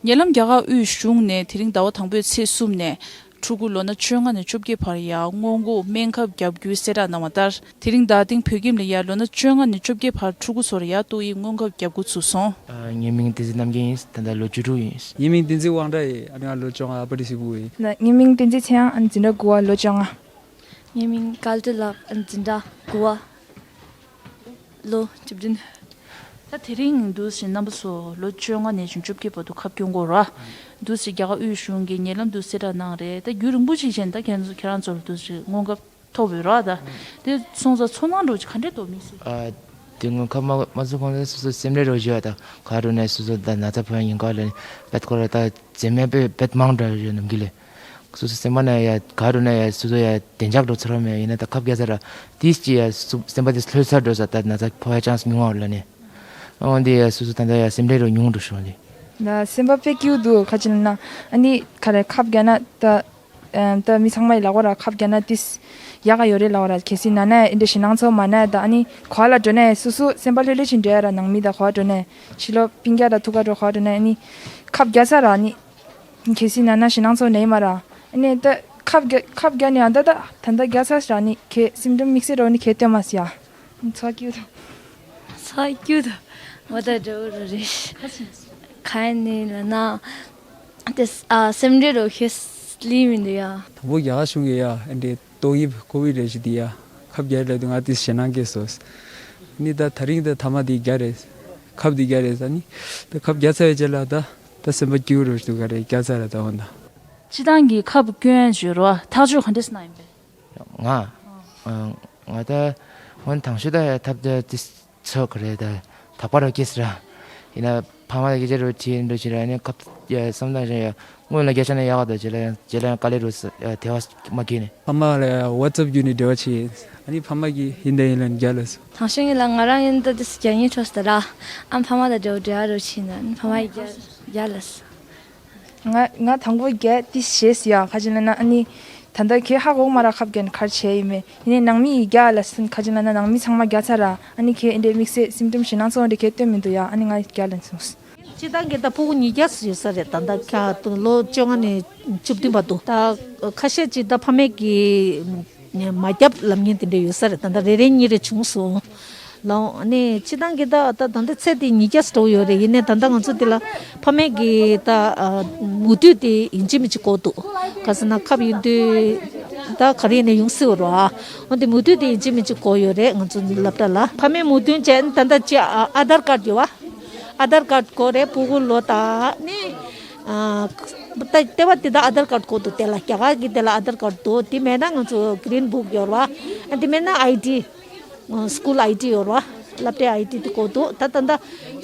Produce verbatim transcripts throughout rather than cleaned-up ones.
ཉེ་ལམ་རྒྱ་གར་དབུས་གཞུང་ནས་དེ་རིང་ཟླ་བ་དང་པོའི་ཚེས་གསུམ་ནས་ཕྲུ་གུ་ལོ་ན་བཅོ་ལྔ་ནས་བཅོ་བརྒྱད་བར་ཡ་སྔོན་འགོག་སྨན་ཁབ་བརྒྱབ་རྒྱུའི་གསལ་བསྒྲགས་གནང་བ་ལྟར། དེ་རིང་ད་ཐེངས་བོད་ཁྱིམ་ལ་ཡ་ལོ་ན་བཅོ་ལྔ་ནས་བཅོ་བརྒྱད་བར་ཕྲུ་གུ་ཚོར་ཡ་ཏོག་དབྱིབས་སྔོན་ཁབ་བརྒྱབ་འགོ་ཚུགས་སོང་། ཨ། ངའི་མིང་བསྟན་འཛིན་རྣམ་རྒྱལ་ཡིན། ད་ལྟ་ལོ་བཅུ་དྲུག་ཡིན། ངའི་མིང་བསྟན་འཛིན་དབང་གྲགས་ཡིན། ཨ་ནི་ང་ལོ་བཅོ་ལྔ། ཨ་ཕ་དེ་སི་པུ་ཡིན། ང་། ངའི་མིང་བསྟན་འཛིན་ཚེ་དབྱངས། ཨ་ནི་འཛིན་གྲྭ་དགུ་པ། ལོ་བཅོ་ལྔ། ངའི་མིང་དཀར་ཏི་ལགས། ཨ་ནི་འཛིན་གྲྭ་དགུ་པ། ལོ་བཅུ་བདུན། ད་དེ་རིང་འདུག་སེ་རྣམ་པ་ཚོ་ལོ་བཅོ་ལྔ་ནས་བཅུ་བཅོ་བརྒྱད་བར་དུ་ཁབ་སྐྱོན་དགོས་ར། འདུག་སེ་རྒྱ་གར་དབུས་གཞུང་གིས་ཉེ་ལམ་དུ་གསལ་བསྒྲགས་གནང་རེད། ད་རྒྱུན་རིང་པོ་ཞིག་བྱས་ནས་ད་ཁྱེད་ཚོ་ཁྱེད་རང་ཚོར་འདུག་སེ་སྔོན་ཁབ་ཐོབ་ཡོད་ར། ད་དེ་སོང་ཙང་ཚོར་སྣང་འདྲ་བོ་ཅིག་ག་འདྲས་འདུག་དམིགས་བསལ། ཨ། དེ་སྔོན་ཁབ་མ་མ་ཚུགས་གོང་ལ་སོ་སོ་སེམས་ཁྲལ་རོ་བཞི་བ་དང་ག་རུ་ནས་སོ་སོ་ད་ན་ཚ་ཕོག་ཡ་ཉེན་ཁ་ལ་ནི་བེད་ཁོ་ར་ད་རྩེད་མོ་བེད་བེད་མང་འདྲ་ཡོད་ནམ་གི་ལས། སོ་སོ་སེམས་པ་ན་ཡ་ག་རུ་ན་ཡ་སོ་སོ་ཡ་བདེ་འཇགས་འགྲོ་ཚར་བ་མེད། ཡིན་ན་ད་ཁབ་རྒྱག་ཚར་ར་དེ་ཅི་ཡ་སོ་སོ་སེམས་པ་དེ་ལྷོད་ཚར་འགྲོ་ས། ད་ན་ཚ་ཕོག་ཡ་ཅང་ཉུང་བ་ལ་ནི། འོན་ཏེ་ཡ་སོ་སོ་ད་ད་ཡ་སེམས་ཁྲལ་རོ་ཉུང་འགྲོ་ཤོག་ལེ། ན་སེམས་པ་དཔེ་སྐྱིད་འདུག་ག་ཅི་ན་ན་ཨ་ནི་ག་རེ་ཁབ་རྒྱག་ན་ད། ཨམ། ད་མི་ཚང་མ་ཡི་ལབ་པ་ར་ཁབ་རྒྱག་ན་ཏིས་ཡག་ག་ཡོད་རེད་ལབ་པ་ར། གལ་སྲིད་ན་ན་ཨེ་འདྲ་ཞེད་སྣང་ཚོར་མ་ན་ད་ཨ་ནི་ག་ལ་འགྲོ་ན་སོ་སོ་སེམས་པ་ལྷོད་ལྷོད་ཅིག་འགྲོ་ཡ་ར། ནང་མི་ད་ག་འགྲོ་ན་ཕྱི་ལོགས་སྤུན་ཀྱག་ད་ཐུག་ག་འགྲོ་ག་འགྲོ་ན་ཨ་ནི་ཁབ་རྒྱག་ས་ར་ཨ་ནི། གལ་སྲིད་ན་ན་ཞེད་སྣང་ཚོར་ནས་མ་ར། ཨ་ནི་ད་ཁབ་རྒྱག་ཁབ་རྒྱག་ནས་ཨ་ད་ད་ད་ད་རྒྱག་ས་ར་ཨ་ནི་ཁེ་སིམ་ཏོམ་དམིགས་བསལ་རོ་ནི་ཁེ་སྟོན་མ་སི་ཡ། ཚ་ཀྱུ་དང་། ཚ་ཀྱུ་དང་། ང་ད་འདྲ་བོ་ར་རེད། ཁ་ནི་ལ་ན། དེ་ཨ་སེམས་ཁྲལ་རོ་ཁེ་སླི་མི་འདུག་ཡ། དང་པོ་རྒྱ་གར་གཞུང་གིས་ཡ་ཨ་འདྲའི་ཏོག་དབྱིབས་ཀོ་བིད་རེ་བཞི་འདི་ཡ་ཁབ་རྒྱག་ལབ་དུས་ང་དེ་ཞེད་སྣང་སྐྱེས་སོང་། ནི་ད་ད་རིང་ད་ཐ་མ་དེ་རྒྱག་རེད། ཁབ་དེ་རྒྱག་རེད་ཟེར་ནི། ད་ཁབ་རྒྱག་ཚར་བའི་རྗེས་ལ་ད་ད་སེམས་པ་སྐྱིད་པོ་རུ་འདུག་ག་རེད། རྒྱག་ཚར་ར་ད་འོ་ན། སྤྱི་བཏང་གི་ཁབ་སྐྱོན་བརྗོད་རོགས། ཐག་གཅོད་ག་འདྲས་གནང་ཡིན་པས། ང་། ཨ། ང་ད་སྔོན་དང་ཤོས་ད་ཐབས་ད་ཏི་ཚོད་ག་རེད། ད་དག་པ་རོ་སྐྱེས་ར། ཡིན་ན་ཕ་མ་ལ་སྐད་ཆ་རོ་དྲིས་འགྲོ་ཕྱིར་ནི་ཁབ་ཡ་བསམ་བཏང་བཞིན་ཡ་སྔོན་ལ་རྒྱ་ཆ་ནས་ཡག་ག་ད་རྗེས་ལ་ཡང་རྗེས་ལ་ཡང་དཀའ་ལས་རོ་ས་དེ་བ་མ་གིས་ནས། ཕ་མ་ལ་ཝ་ཙབ་བརྒྱུད་ནས་འབྲེལ་བ་བྱས། ཨ་ནི་ཕ་མ་གིས་ཡིན་ད་ཡིན་ལ་རྒྱག་ལ་སོང་། དང་ཤོས་ངེད་ལ་ང་རང་ཡིན་ད་དེ་རྒྱག་ཉེན་འཕྲོ་སོང་ད་ར། ཨ་ཕ་མ་དང་འབྲེལ་བ་འབྲེལ་བ་རོ་བྱས་ན་ཨ་ནི་ཕ་མ་ཡིས་རྒྱག་རྒྱག་ལ་སོང་། ང་ང་དང་པོ་རྒྱག་དེ་ཞེས་ཡ་ཁ་ཅིག་ལ་ན་ཨ་ནི། ད་ལྟ་ཁྱེད་ཧ་གོ་མ་ར་ཁབ་རྒྱག་ཁར་བྱས་ཡིན་མེད། ཡིན་ནའི་ནང་མི་ཡིས་རྒྱག་ལ་སོང་ཁ་ཅིག་ལ་ན་ནང་མི་ཚང་མ་རྒྱག་ཚར་ར། ཨ་ནི་ཁྱེད་ཨེ་འདྲའི་དམིགས་བསལ་སིམ་ཏོམ་ཞེད་སྣང་ཚོར་འདྲ་ཁྱེད་སྟོན་མི་འདུག་ཡ། ཨ་ནི་ང་རྒྱག་ལ་སོང་། སྤྱི་བཏང་གི་ད་ཕྲུ་གུ་ཉིས་བརྒྱ་ཙམ་ཡོད་ས་རེད། ད་ལྟ་ཁ་ལོ་བཅོ་ལྔ་ནས་བཅུ་བདུན་བར་དུ། ད་ཁ་ཤས་ཅིག་ད་ཕ་མས་ཀྱིས་མ་བརྒྱབ་ལབ་མཁན་དེ་འདྲ་ཡོད་ས་རེད། ད་ལྟ་རེ་རེ་གཉིས་རེ་བྱུང་སོང་། ལའོ། ཨ་ནི་སྤྱི་བཏང་གི་ད་ད་ད་ལྟ་ཚད་དེ་ཉིས་བརྒྱ་ཙམ་འགྲོ་ཡོད་རེད། ཡིན་ནའི་ད་ལྟ་ང་ཚོ་འདི་ལ་ཕ་མས་ཀྱིས་ད་ཨ་མུ་མཐུད་དེ་ཡིན་གཅིག་མིན་གཅིག་བསྐོར་འདུག་ག་ཟེར་ན་ཁབ་ཡིན་དུས་ད་ག་རེ་ཡིན་ནའི་ཡོང་སྲིད་པ་རེད་བ། འོན་ཏེ་མུ་མཐུད་དེ་ཡིན་གཅིག་མིན་གཅིག་བསྐོར་ཡོད་རེད། ང་ཚོ་སློབ་གྲྭ་ལ་ཕ་མས་མུ་མཐུད་བྱས་ད་ལྟ་ཅི་ཨ་ཨ་དྷར་ཀར་ཡོད་བ། ཨ་དྷར་ཀར་དགོས་རེད། ཕྲུ་གུ་ལོ་དང་ནི་ཨ་ད་ལྟེ་བ་དེ་དག་ཨ་དྷར་ཀར་དགོས་འདུག་དེ་ལ་རྒྱ་གར་གྱི་དེ་ལ་ཨ་དྷར་ཀར་འདུག་དེ་མེད་ན་ང་ཚོ་གི་རིན་བུག་ཡོད་རེད་བ། ཨ་དེ་མེད་ན་ཨའི་ཌི། སྐུལ་ཨའི་ཌི་ཡོད་རེད་བ། སློབ་གྲྭའི་ཨའི་ཌི་དེ་དགོས་འདུག་ད་ད་ལྟ་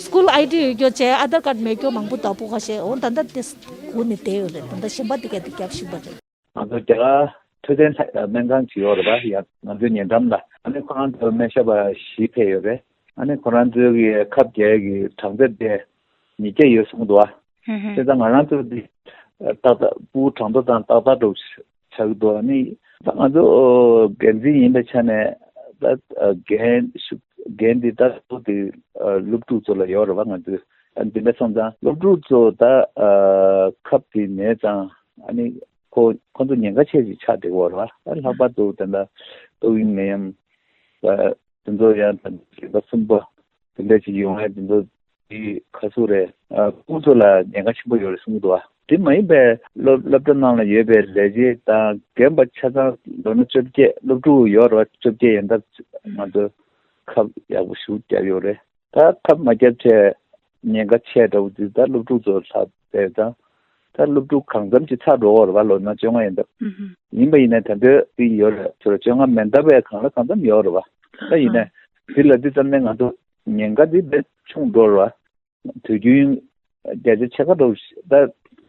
སྐུལ་ཨའི་ཌི་ཡོད་རྒྱུ་བྱས་ཨ་དྷར་ཀར་མེད་རྒྱུ་མང་པོ་འདུག་ཕྲུ་གུ་ཁ་ཤས། འོ་ད་ལྟ་དེ་སྒུག་ནས་བསྡད་ཡོད་རེད། ད་ལྟ་གཞན་པ་དེ་ག་དེ་རྒྱབ་བཞིན་པ་རེད། ང་ཚོ་རྒྱ་གར་འཕྲོད་བསྟེན་ལྷ་སྨན་ཁང་ཅིག་ཡོད་རེད་པ། ཡ་ང་ཚོའི་ཉེ་འགྲམ་ལ། ཨ་ནི་ཁོ་རང་ཚོ་སྨན་ཞབས་པ་བཞི་ཕེབས་ཡོད་རེད། ཨ་ནི་ཁོ་རང་ཚོའི་གི་ཁབ་རྒྱག་གི་གྲངས་ཚད་དེ་ཉིས་བརྒྱ་ཡོད་གསུངས་འདུག་བ། ཧུམ་ཧུམ། བྱས་ཙང་ང་རང་ཚོ་འདི་ཏག་ཏག་ཕྲུ་གུ་གྲངས་ཐོ་དང་ཏག་ཏག་འགྲོ་ཆགས་ཀྱི་འདུག་ཨ་ནི་ད་ང་ཚོ་འགན་འཛིན་ཡིན་པའི་ཆ་ནས་ད་འགན་ཤུགས་འགན་འདི་ད་ཚོ་དེ་སློབ་ཕྲུག་ཚོ་ལ་ཡོད་རེད་བ། ང་ཚོས་ཨ་འདི་འདྲ་སོང་ཙང་སློབ་ཕྲུག་ཚོ་ད་ཁབ་དེ་མེད་ཙང་ཨ་ནི། ཁོ་ཁོ་ཚོ་ཉེན་ཁ་ཆེ་ཞིག་ཆགས་བསྡད་ཡོད་རེད་བ། ཨ་ལྷག་པར་དུ་དེ་འདྲ་ཏོག་དབྱིབས་ནད་ཡམས་དེ་ཚོ་ཡང་ད་རིམ་པ་གསུམ་པ་དེ་འདྲ་ཞིག་ཡོང་ཡ་དེ་ཚོ་དེ་ག་ཚོད་རེད། ཨ་ཁོ་ཚོ་ལ་ཉེན་ཁ་ཆེན་པོ་ཡོད་རེད་གསུང་གི་འདུག་བ། དེ་མ་ཡིན་པའི་སློབ་སློབ་གྲྭ་ནང་ལ་ཡོད་པའི་ལས་བྱེད་དང་རྒན་པ་ཆ་ཚང་ལོ་ན་བཅོ་བརྒྱད་སློབ་ཕྲུག་ཡོད་རེད་བ། བཅོ་བརྒྱད་ཡན་ཐབས་ང་ཚོ་ཁབ་ཡག་པོ་ཞིག་བརྒྱབ་ཡོད་རེད། ད་ཁབ་མ་བརྒྱབ་བྱས་ཉེན་ཁ་ཆེ་འདྲ་བོ་དེ་ད་སློབ་ཕྲུག་ཚོ་ལྷག་བསྡད་ཙང་། ད་སློབ་ཕྲུག་གང་འཚམ་ཅིག་ཚར་འགྲོ་གི་རེད་བ། ལོ་ན་བཅོ་ལྔ་ཡིན་སྟབས། ཨུ་ཧུ། ཡིན་པ་ཡིན་ན་ད་འདོད་དེ་ཡོད་རེད། ཚོ་བཅོ་ལྔ་མིན་སྟབས་ཡང་གང་ལ་གང་འཚམ་ཡོད་རེད་བ། ད་ཡིན་ནའི་དེ་ལ་དེ་ཙམ་ནས་ང་ཚོ་ཉེན་ཁ་དེ་དཔེ་ཆུང་འགྲོ་རེད་བ། དུས་རྒྱུན་བརྒྱ་ཆ་ཕྱེད་ཀ་འགྲོ་ད་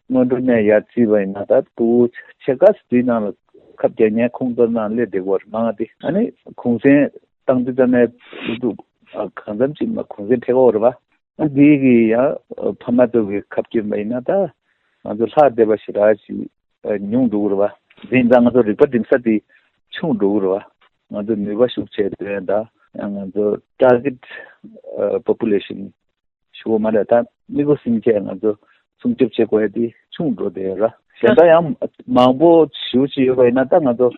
སྔོན་འགྲོ་ནས་ཡར་བརྩིས་པ་ཡིན་ན་ད་ཕྲུ་གུ་ཕྱེད་ཀ་དེའི་ནང་ལ་ཁབ་རྒྱག་མཁན་ཁོང་ཚོ་ནང་སླེབས་བསྡད་ཀྱི་ཡོད་རེད། མང་བ་དེ་ཨ་ནི་གུང་སེང་བཏང་དུས་ཙམ་ནས་སློབ་ཕྲུག་གང་འཚམ་ཅིག་མ་གུང་སེང་ཕེབས་ཀྱི་ཡོད་རེད་བ། འདི་གི་ཡང་ཕ་མ་ཚོ་གི་ཁབ་སྐྱོན་པ་ཡིན་ན་ད་ང་ཚོ་ལྷག་བསྡད་པ་ཞེ་དྲག་ཅིག་ཉུང་འགྲོ་གི་རེད་བ། དེ་ཡིན་ཙང་ང་ཚོ་རིག་པ་འདིང་ས་དེ་ཆུང་འགྲོ་གི་རེད་བ། ང་ཚོ་ནུས་པ་ཤུགས་ཆེ་དོན་དང་ཡང་ང་ཚོ་target population ཞུ་བ་མ་རེད། ད་དམིགས་སུ་བཟུང་བྱས་ང་ཚོ་ སྲུང་སྐྱོབ་བྱེད་དགོས་ཡ་དེ་ཆུང་འགྲོ་བསྡད་ཡོད་ར། གཞན་ད་ཡང་མང་པོ་ཞེ་པོ་ཅིག་ཡོད་པ་ཡིན་ན། ད་ང་ཚོ་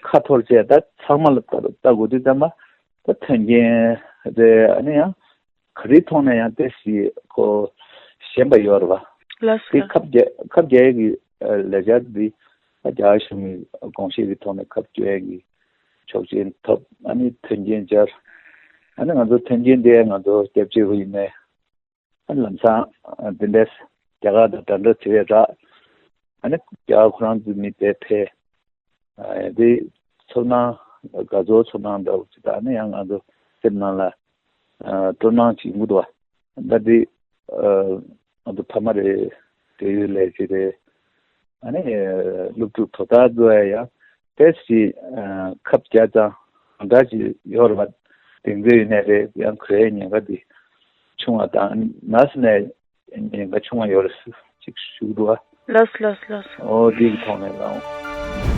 ཁ་འཐོར་བྱས་ད་ཚང་མ་ལ་ལྟ་ལྟ་དགོས་དུས་ཙམ་པ་ད་མཐུན་རྐྱེན་རེད། ཨ་ནི་ཡང་ག་རེའི་ཐོག་ནས་ཡང་ཏོག་ཙམ་ཁོ་ཞན་པ་ཡོད་རེད་བ། ལགས་སོ། དེ་ཁབ་རྒྱག་ཁབ་རྒྱག་ཡས་ཀྱི་ལས་འཆར་འདི་ད་རྒྱ་གཞུང་གི་དགོངས་བཞེད་ཀྱི་ཐོག་ནས་ཁབ་སྐྱོ་ཡས་ཀྱི་ཆོག་མཆན་ཐོབ། ཨ་ནི་མཐུན་རྐྱེན་སྦྱར། ཨ་ནི་ང་ཚོ་མཐུན་རྐྱེན་དེ་ང་ཚོ་སྐྱབས་བཅོལ་བ་ཡིན་ནའི། ལམ་སང་དེ་འདྲས་རྒྱ་གར་དང་འདྲ་འདྲ་བྱེད་པའི་རག་ཨ་ནི་རྒྱ་གར་ཁོ་རང་ཚོའི་མི་དེ་ཕེབས། དེ་ཚོར་སྣང་དགའ་ཚོར་ཚོར་སྣང་འདྲ་བོ་ཅིག་དང་། ཨ་ནི་ཡང་ང་ཚོ་སེམས་ནང་ལ་སྤྲོ་སྣང་ཅིག་མུ་མཐུད་པ་ད་དེ་ང་ཚོ་ཕ་མ་རེད། འབྲེལ་ཡོད་ལས་བྱེད་རེད། ཨ་ནི་སློབ་ཕྲུག་དོ་བདག་ཚོ་ཡང་ཏོག་ཙམ་ཁབ་རྒྱག་ཙང་གང་འདྲ་ཅིག་ཡོད་རེད་པ། གདེང་ཚོད་ཡོད་ནའི་རེད། ཡང་གོ་ཡའི་ཉེན་ཁ་འདི་ཆུང་བ་དང་ནགས་ནས་ཉེན་ཁ་ཆུང་བ་ཡོད་རེད་ཅིག་ཞུ་འདུག་ཨ། ལགས་ལགས་ལགས། ཨོ་འདིའི་ཐོག་ནས་ལའོ།